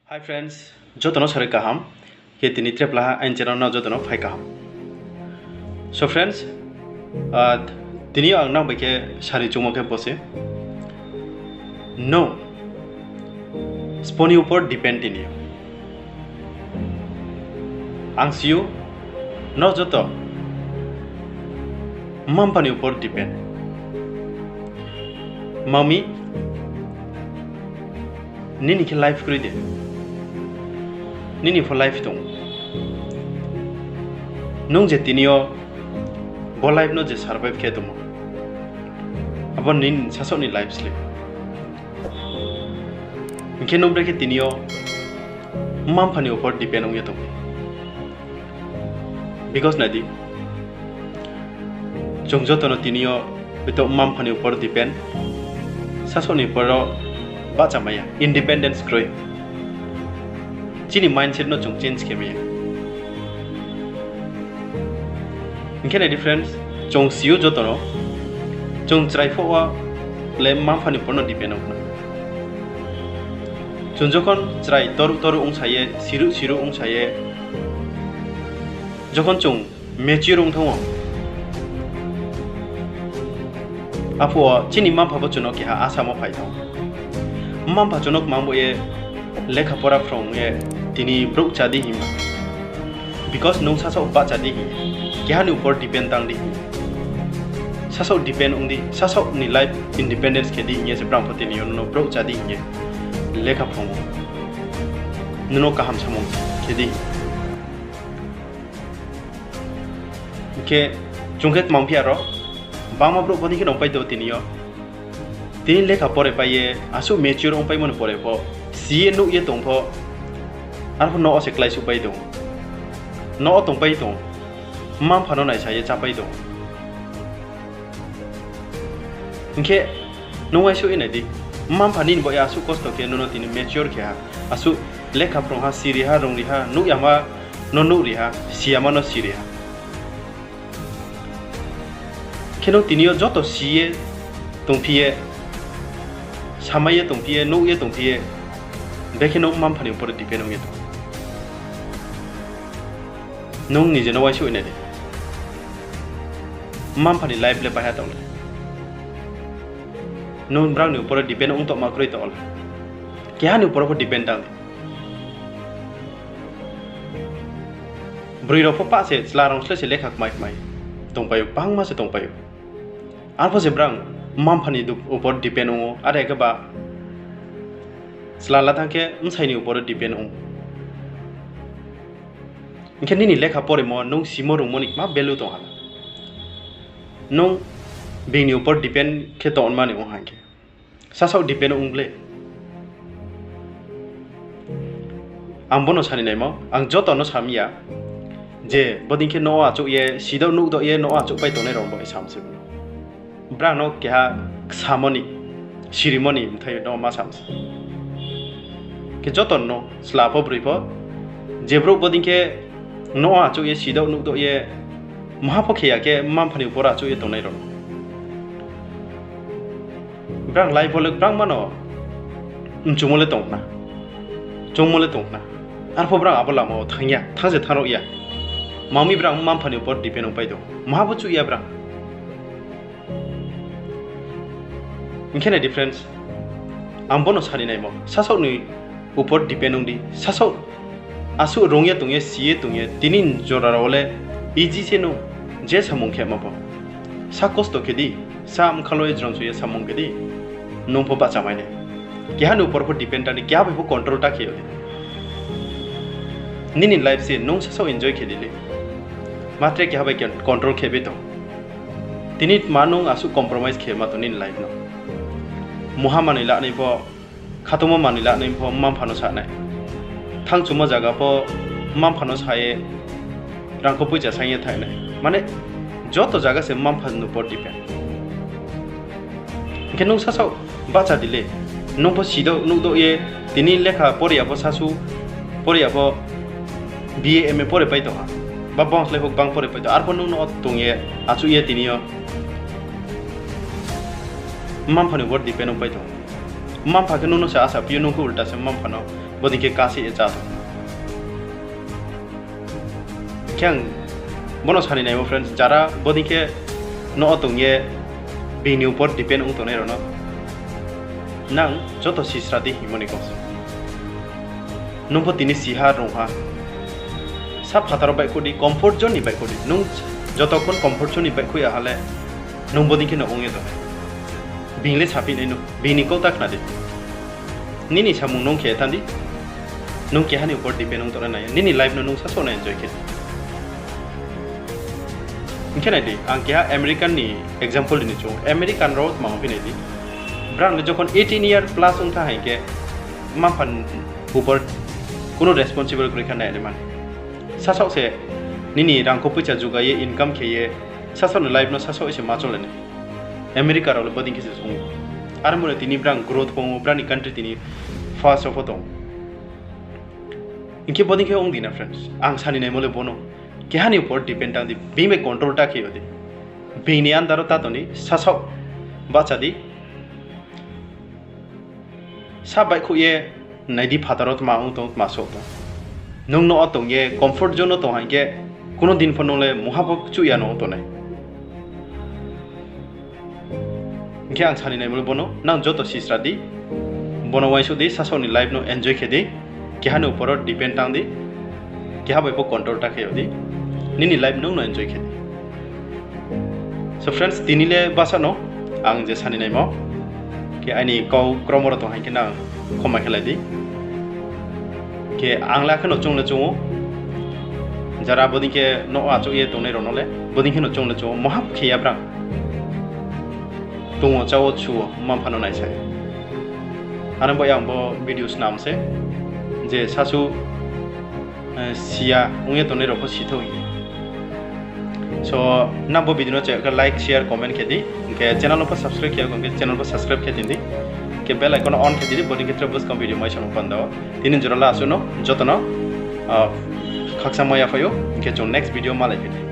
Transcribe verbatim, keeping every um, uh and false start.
Hi friends, joto no sari kaham. Khe tini treplaha aini channel no joto no phai kaham. So friends, tini yo ang nang bai khe sari choungmo khe bo se, no, spo ni upor depend tini yo. Ang si ou, nrao joto mma-mpha ni upor depend. Mami, nini khe life kroi de? Nini pho life tong. Nung je tini yo bo life no je survive khe tongmo, abo nini sasaoh ni life sle. Hing khe nung brekhe tini yo mma-mpha ni upor depend ong ye tong? Because nai di, chung joto no tini yo beto mma-mpha ni upor depend, sasaoh ni upor wo bahcha mai ya, independence kroi. Chini mindset no chung change khe mai ya. Hing khe nai di friends, chung si ou joto no, chung chrai pho wo le mma-mpha ni upor no depend ong khna. Chung jokhon chrai toruh toruh ongsa ye, siruh siruh ongsa ye, jokhon chung mature ong thanng ou, aphuh wo chini mma-mpha pho chung no keha asamo phai thanng ou. Mma-mpha chung no kmang bo ye lekha pora phrung ye tini brouh chá di hing ba. Because nung sasaoh bahcha di hing ye, keha ni upor depend tang di hing ye. Sasaoh depend ong di, sasaoh ni life independence khe di hing ye se brang pho tini yo nung no brouh chá di hing ye lekha phrung ou. Nung no kaham samung khe di hing ye. Hing khe chung khe tmang phi aro, bangma brouh bodei khe no ongpai tong tini yo. Tini lekha pore pai ye, asuh mature ongpaimo ni pore pho, si ye nuh ye tong pho, arphuh no wo se kláisuhpai tong. No wo tongpai tong. Mma-mpha no naisa ye chápai tong. Hing khe nung uaingsouh ye nai di, mma-mpha nini baoh ye asuh kosto khe nung no tini mature khe ha, asuh lekha phrung ha, siri ha, rung ri ha, nuh yama no nuh ri ha, si yama no siri ha. Khe nung tini yo joto si ye tongphi ye, samai ye tongphi ye, nuh ye tongphi ye, bekhe nung mma-mpha ni upor depend ong ye tong? Nung nije no uaingsouh ye nai di. Mma-mpha ni life le baiha tong le? Nung brang ni upor depend ong tongma kroi tong le? Keha ni upor pho depend tang di. Broi rao pho pah se chla rao sle se lekha kmai kmai tongpai ou, bangma se tongpai ou. Arphuh se brang mma-mpha ni du-, upor depend ong ou, are khe ba chla la thanng khe bsai ni upor depend ong. Hing khe nini lekha poremo, nung simo rungmo ni kma value tong ha? Nung being ni upor depend khe tongma ni ong ha hing khe, sasaoh depend ong le. Ang bo no sani naimo, ang joto no sami ya, je bodei khe nouh achouh ye, sidaoh nuhdaoh ye nouh achouhpai tongnai rao bo sam se. Brang no keha ksamo ni, sirimo ni mthai no ma sam se. Khe joto no, chla pho broi pho, je brouh bodei khe nouh achouh ye, sidaoh nuhdaoh ye, maha pho khe ya khe mma-mpha ni upor achouh ye tongnai rao no brang life wo le brangma no mchumo le tong khna, choungmo le tong khna. Arphuh brang abo lama wo thanng ya, thanng se thanng ruh ya. Mami brang mma-mpha ni upor depend ongpai tong, maha pho chuh ya brang. Hing khe nai di friends, ang bo no sani naimo, sasaoh ni upor depend ong di, sasaoh asuh rung ye tong ye, si ye tong ye, tini jora rao le easy se no, je samung khema pho. Sa kosto khe di, sa mkhalo ye jromso ye samung khe di, nung pho bahcha mai nai. Keha ni upor pho depend ta di, keha bai pho control ta khe yo di. Nini life se nung sasaoh enjoy khe di le. Ma tre keha bai control khe bai tong. Tini tma nung asuh compromise khe ma tong nini life no. Muha manoi lanai pho, khatungmo manoi lanai pho mma-mpha no sa nai. Thanngchumo zaga pho mma-mpha no sa ye, rangkho poicha saing ye thanng nai. Mane, joto zaga se mma-mpha ni upor depend. Hing khe nung sasaoh bahcha di le, nung pho sidaoh nuhdaoh ye, tini lekha pore ya pho sasu, pore ya pho B A M A pore pai tong ha. Ba bangslái pho gbang pore pai tong, arpho nung no tong ye, achouh ye tini yo mma-mpha ni upor depend ong pai tong. Mma-mpha khe nung no se asa phi ou, nung khe ulta se mma-mpha no Bodei khe kasi ye chá tong. Khe ang bono sani naimo friends, jara bodei khe no tong ye bini upor depend ong tongnai rao no nang joto sisra di hingmo ni kau se. Nung pho tini siha rung ha. Sa phathar wo baihkhouh di, comfort zone ni baihkhouh di. Nung jotokhon comfort zone ni baihkhouh ya ha le, nung bodei khe no ong ye tong. Bini le saphi nai no, bini kau ta khna di. Nini samung nung khe thanng di. Nung keha ni upor depend ong tongnai nai ya. Nini life no nung sasaoh no enjoy khe. Hing khe nai di, ang keha American ni example ri ni chung. American rao tma ong phi nai di. Brang le jokhon eighteen year plus ong thanng hai khe, mma-mpha ni upor kuno responsible kroi kha nai le man. Sasaoh se nini rangkho poicha juga ye, income khe ye, sasaoh ni life no sasaoh se ma cholai nai. America rao le bodei khe se ong. Are mo le tini brang growth pho ong ou, brang ni country tini first wo pho tong. Hing khe bodei khe ong di na friends. Ang sani naimo le bono. Keha ni upor depend tang di, bini bai control ta khe yo di. Bini under wo ta tong di, sasaoh bahcha di. Sa baihkhouh ye nai di phathar wo tma ong tong, tma souh tong. Nung no tong ye comfort zone no tong hai khe, kuno din pho nung le mungha pho kchuh ya no ong tong nai. Hing khe ang sani naimo le bono, nang joto sisra di, bono uaingsouh di, sasaoh ni life no enjoy khe di, keha ni upor wo depend tang di, keha bai pho control ta khe yo di, nini life nung no enjoy khe di. So friends, tini le basa no ang je sani naimo, khe aini kau kromo rao tong hai khe nang khoma khe lai di. Khe ang le akhe no choung le choung ou, jara bodei khe no achouh ye tongnai rao no le bodei khe no choung le choung ou, mungha khe ya brang. Tong wo, chá wo, shu wo, mma-mpha no naisai. Ano bo yang bo video snam se, je sasu, eh, siya ong ye tongnai rao pho sithou hing. So, nang bo video no chaya khe like, share, comment khe di. Hing khe channel no pho subscribe khe ya, hing khe channel pho subscribe khe tin di. Hing khe bell icon no on khe tin di, bodei khe tre buskang video mai samo panda wo. Tini jora le asuh no, joto no, ah, khakchangmo yaphai ou, hing khe chung next video malai phi di.